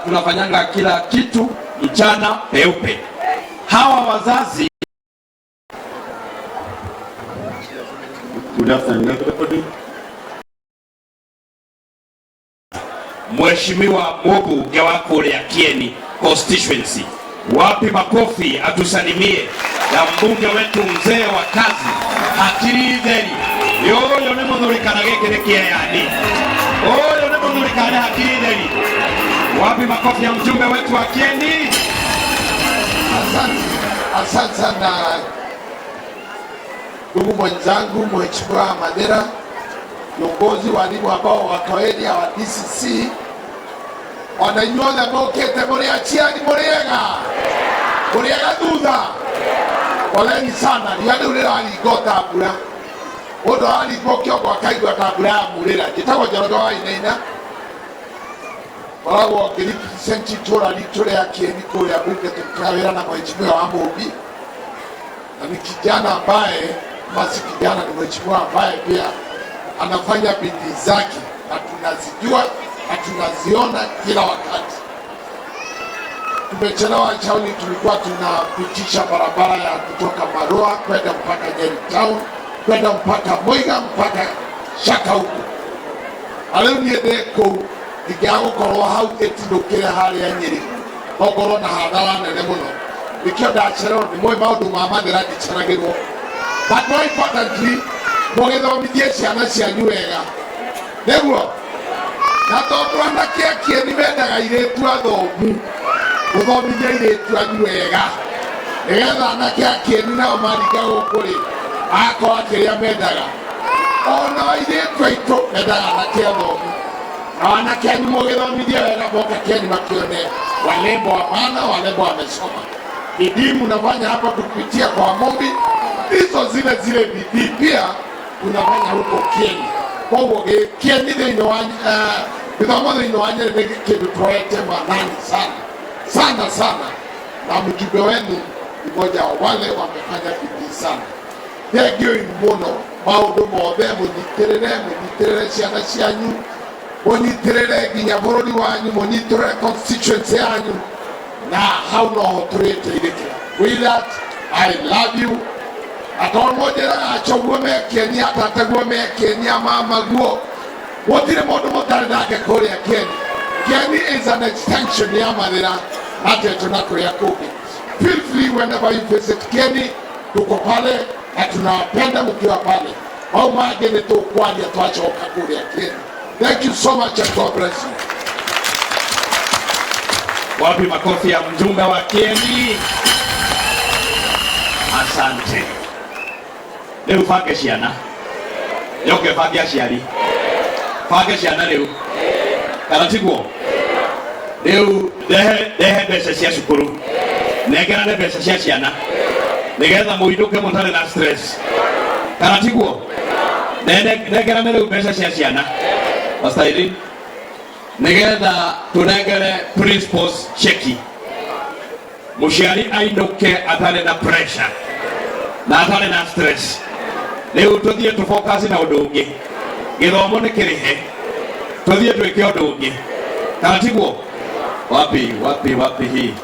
Tunafanyanga kila kitu mchana peupe. Hawa wazazi. Good afternoon, everybody. Mheshimiwa Mũmbunge wa kũrĩa Kieni constituency, wapi makofi atusalimie, na mbunge wetu mzee wa kazi hakiri theri. Ũyũ nĩ mũthuri kana gĩkĩ nĩ kĩeyani? Ũyũ nĩ mũthuri kana nĩ hakiri theri? Wapi makofi ya mjumbe wetu wa Kieni? Asante, asante sana ndugu mwenzangu Mheshimiwa Madera, viongozi, walimu ambao wako area wa DCC, ona inyuothe mũkĩte mũrĩ aciari, mũrĩega mũrĩega thutha, poleni sana. Riũa rĩu rĩraringa ta mbura, mũndũ araringwo kĩongo akaigua ta mbura yamurĩra. Njĩtagwo Njoroge wa Wainaina, ngoragwo ngĩrepresent itũra ritũ rĩa Kieni kũrĩa bunge, tũkĩruta wĩra na mheshimiwa wa Mũmbi, na ni kijana ambaye, basi kijana, ni mheshimiwa ambaye pia anafanya bidii zake na tunazijua na tunaziona kila wakati. Tumechelewa shauri, tulikuwa tunapitisha barabara ya kutoka Marua kwenda mpaka Nyeri town kwenda mpaka Muiga mpaka Shaka huko. Na rĩu niĩ ndĩ kũu ingĩaga gũkorwo hau ĩtinũkĩre harĩa Nyeri ongorwo na hathara nene mũno, nĩkĩo ndacererwo. Nĩ mũĩ maũndũ ma Mathĩra ndiceragĩrwo, but more importantly mũgĩthomithie ciana cianyu wega, nĩguo na tondũ anake a Kieni mendaga airĩtu athomu, mũthomithie airĩtu anyu wega nĩgetha anake a Kieni nao maringa gũkũ rĩ agakorwo akĩrĩa mendaga. Ona airĩtu aitũ mendaga anake athomu, na anake anyu mũgĩthomithie wega moka Kieni makione walembo wa maana, walembo wamesoma. Bidii mnafanya hapa kupitia kwa Mumbi, hizo zile zile bidii pia tunafanya huko Kieni. Koguo Kieni thĩinĩ wa gĩthomo thĩinĩ wa Nyeri nĩ kĩndũ tuoete maanani sana sana sana, na mjumbe wenu ni mmoja wa wale wamefanya bidii sana. Thengiũi mũno maũndũ mothe, mũnyitĩrĩre, mũnyitĩrĩre ciana cianyu, mũnyitĩrĩre nginya bũrũri wanyu, mũnyitĩrĩre constituency yanyu, na hau noho tũrĩteithĩkĩra. With that, I love you. Na tondũ mũnjĩraga acoguo me Kieni, atataguo me Kieni, amamaguo, gũtirĩ mũndũ mũtarĩ nake kũrĩa Kieni. Kieni is an extension ya Mathĩra na Tetũ na kũrĩa kũngĩ. Feel free whenever you visit Kieni, tuko pale na tunawapenda mkiwa pale. Mau mangĩ nĩ tũkwaria twacoka kũrĩa Kieni. Thank you so much and God bless you. Wapi makofi ya mjumbe wa Kieni? Asante. Rĩu bange ciana, yoke bange aciari, bange ciana rĩu, kana tiguo? Rĩu ndehe, ndehe mbeca cia cukuru, nengerane mbeca cia ciana nigetha mũinũke mũtarĩ na stress, kana tiguo? Nengerane rĩu mbeca cia ciana, Pastor Irene, nigetha tunengere principals cheki, mũciari ainũke atarĩ na pressure na atarĩ na stress. Rĩu tũthiĩ tũfocus na ũndũ ũngĩ. Gĩthomo nĩ kĩrĩhe, tũthiĩ twĩke ũndũ ũngĩ, kana tiguo? Wapi, wapi, wapi hii?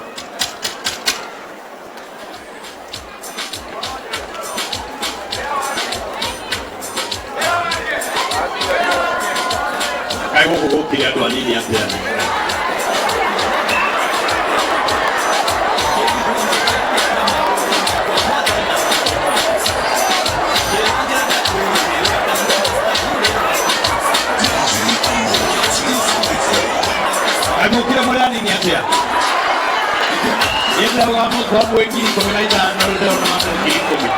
Kaĩ gũkũ gũkire andũ anini atĩa? Kaĩ mũkire mũrĩ anini atĩa? Niĩ ndĩrauga mũkwa mwĩ 15, rĩu ndĩrona andũ 10,000.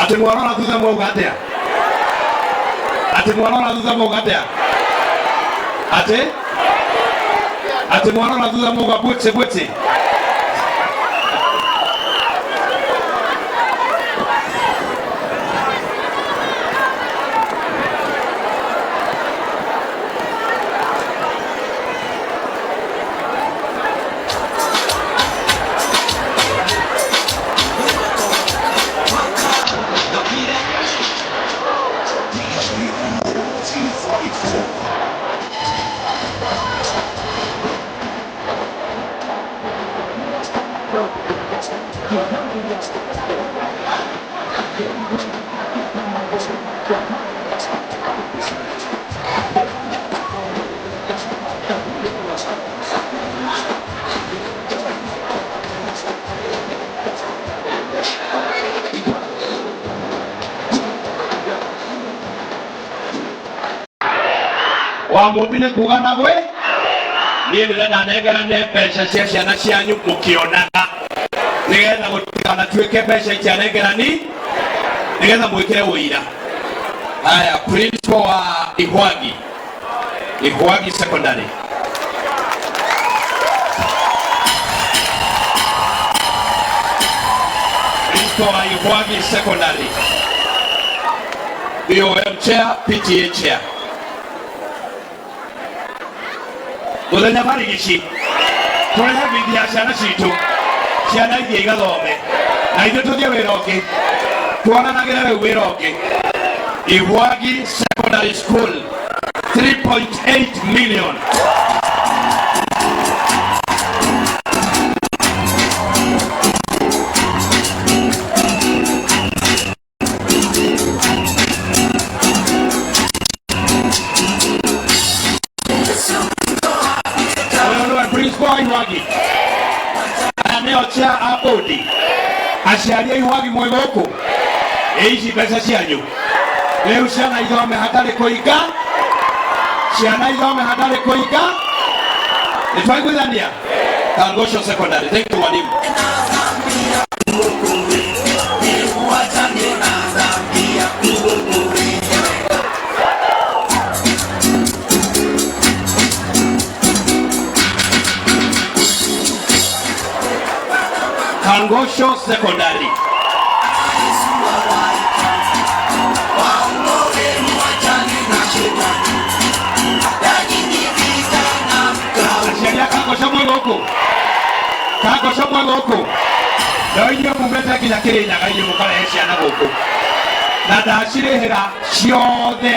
Atĩ mwarora thutha mwauga atĩa? Atĩ mwarora thutha mwauga atĩa? Atĩ mwarora thutha mwauga bwĩtĩ bwĩtĩ. Wa Mũmbi nĩ kuga na gwĩ niĩ ndĩrenda nengerane mbeca cia ciana cianyu mũkĩonaga, nĩgetha gũtikanatuĩke mbeca itianengerani, nĩgetha mwĩkĩre ũira. Haya, principal wa Ihwagi, Ihwagi Secondary. Principal wa Ihwagi Secondary, BOM chair, PTA chair. Muthenya marigici tũrehe bithi ya ciana citũ, ciana ithiĩ igathome na ithuĩ tũthiĩ wĩra ũngĩ, tuonanagĩre rĩu wĩra ũngĩ. Ihwagi Secondary School, 3.8 million. Ũyũ nĩwe principal wa Ihwagi. Aya nĩo chair a board. Aciari a Ihwagi mwĩ gũkũ, ĩ ici mbeca cianyu rĩu, ciana ithome hatarĩ kũinga, ciana ithome hatarĩ kũinga. Nĩ twaiguithania? Kangosho Secondary, thank you mwalimu. Kangosho Secondary. Aciari a Kangosho mwĩ gũkũ? Kangosho mwĩ gũkũ? No inyuĩ mumĩte nginya Kĩrĩnyaga, inyuĩ mũkarehe ciana gũkũ na ndacirĩhĩra ciothe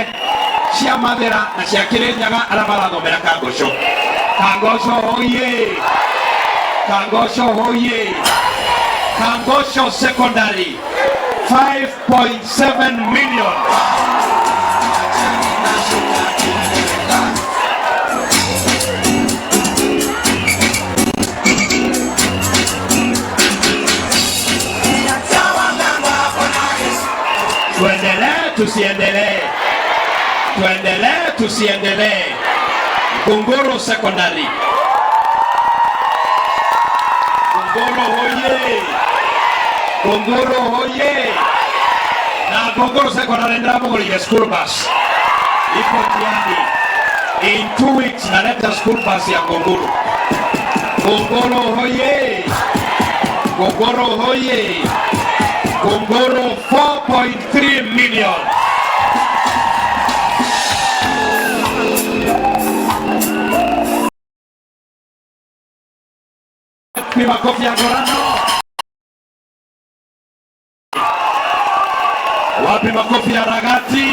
cia Mathĩra na cia Kĩrĩnyaga arĩa marathomera Kangosho. Kangosho hoye! Kangosho hoye! Kangosho Secondary, 5.7 million. Tuendelee tusiendelee? Tuendelee tusiendelee? Gongoro Secondary. Gongoro hoye! Gongoro hoye! Na Gongoro Secondary ndĩramũgũrĩire school bus. Iko njiani. In 2 weeks naleta school bus ya Gongoro. Gongoro hoye! Gongoro hoye! Gongoro, 4.3 million. Ni makofi ya Gorano. Wapi makofi ya Ragati?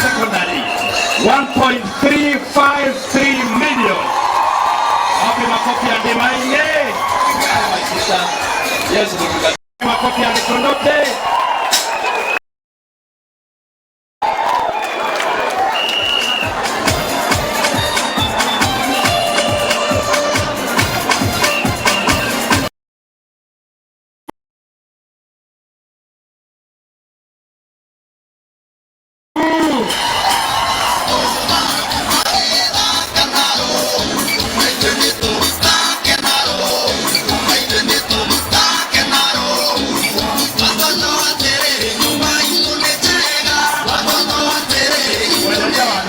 Secondary, 1.353 million. Wapi makofi ya Ndimaine? My sister. Yes, makofi ya Mikondote.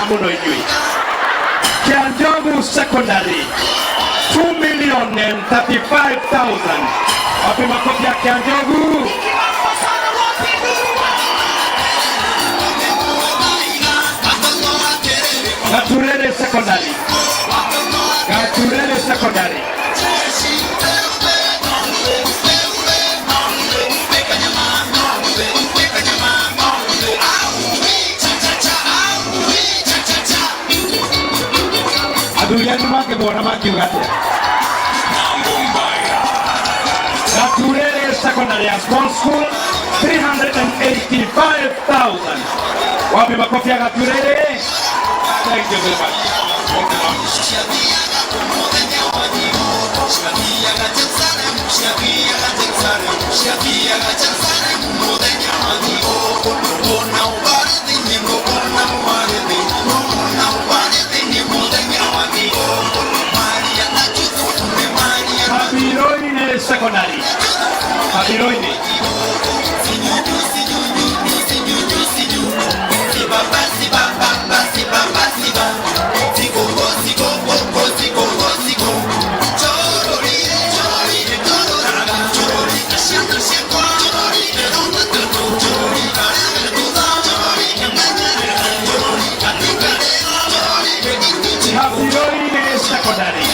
Muno inyuĩ. Kianjogu Secondary, 2 million and 35,000. Wapi makofi ya Kianjogu? Gaturere Secondary. Gaturere Secondary. Athuri anyu makĩmuona makiuga atĩa? Gaturere. Secondary ya Small School 385,000. Wapi makofi ya Gaturere? Thank you very much. Thank you, ma'am. Kabiroine Secondary. Kabiroine. Kabiroine Secondary.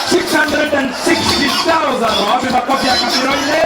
660,000. Wapi makofi ya Kabiroine?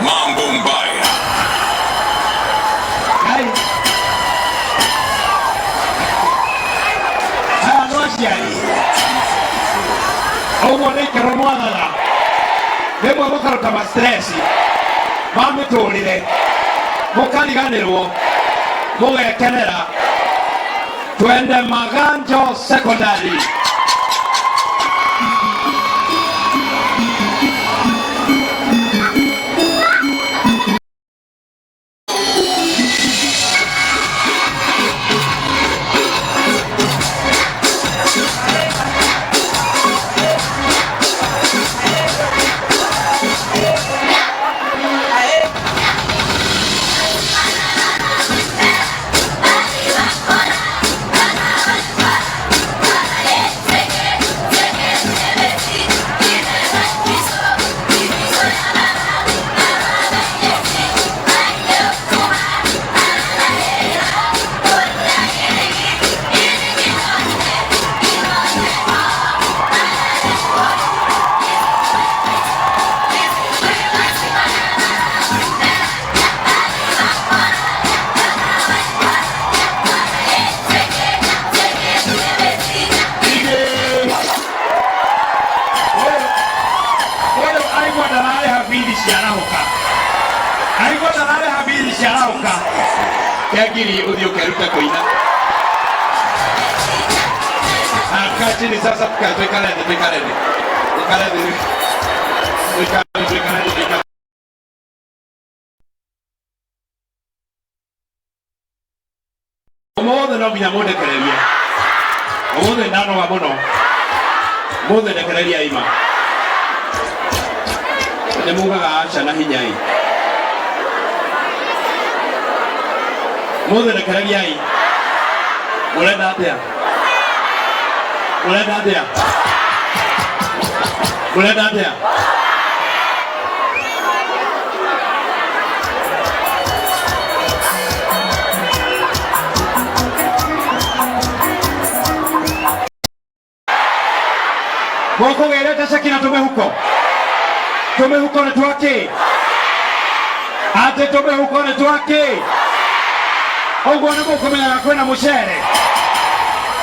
Mambo Mbaya. Hai. Aya no aciari. Ũguo nĩ ikaro mwathaga. Rĩmwe mũkaruta ma stress ma mĩtũrĩre mũkariganĩrwo mũgekenera. Twende Maganjo Secondary. Ũyũ aigua ndararĩha bithi ciarahũka. Aigua ndararĩha bithi ciarahũka. Kĩa ngiri ũthiĩ ũkerute kũina. Kaa chini sasa, tukae, tuikale thĩ, tuikale thĩ. Tuikale thĩ. Tuikale, tuikale, tuikale. Ũmũthĩ no nginya mũndekererie. Ũmũthĩ ndanoga mũno. Ũmũthĩ ndekereria ima. Nĩ mugaga aca na hinya ĩ. Mũthĩ rekereriai. Mũrenda atĩa? Mũrenda atĩa? Mũrenda atĩa? Mũkũgĩrĩte ceki na tũmĩhuko. Tũmĩhuko nĩ twakĩ? Atĩ tũmĩhuko nĩ twakĩ? Ũguo nĩ mũkũmenyaga kwĩna mũcere.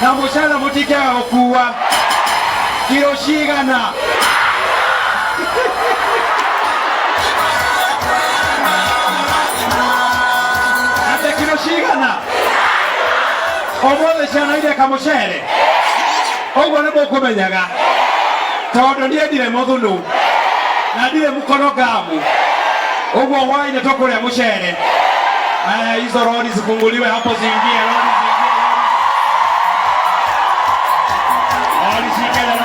Na mũcere mũtingĩaga gũkua. Kiro cigana? Atĩ kiro cigana? Ũmũthĩ ciana ireka mũcere. Ũguo nĩ mũkũmenyaga. Tondũ niĩ ndirĩ mũthunu na ndirĩ mũkono ngamu. Ũguo hwaĩ-inĩ tũkũrĩa mũcere. Haya, hizo lori zifunguliwe hapo, ziingie lori, ziingie lori. Lori ziingie.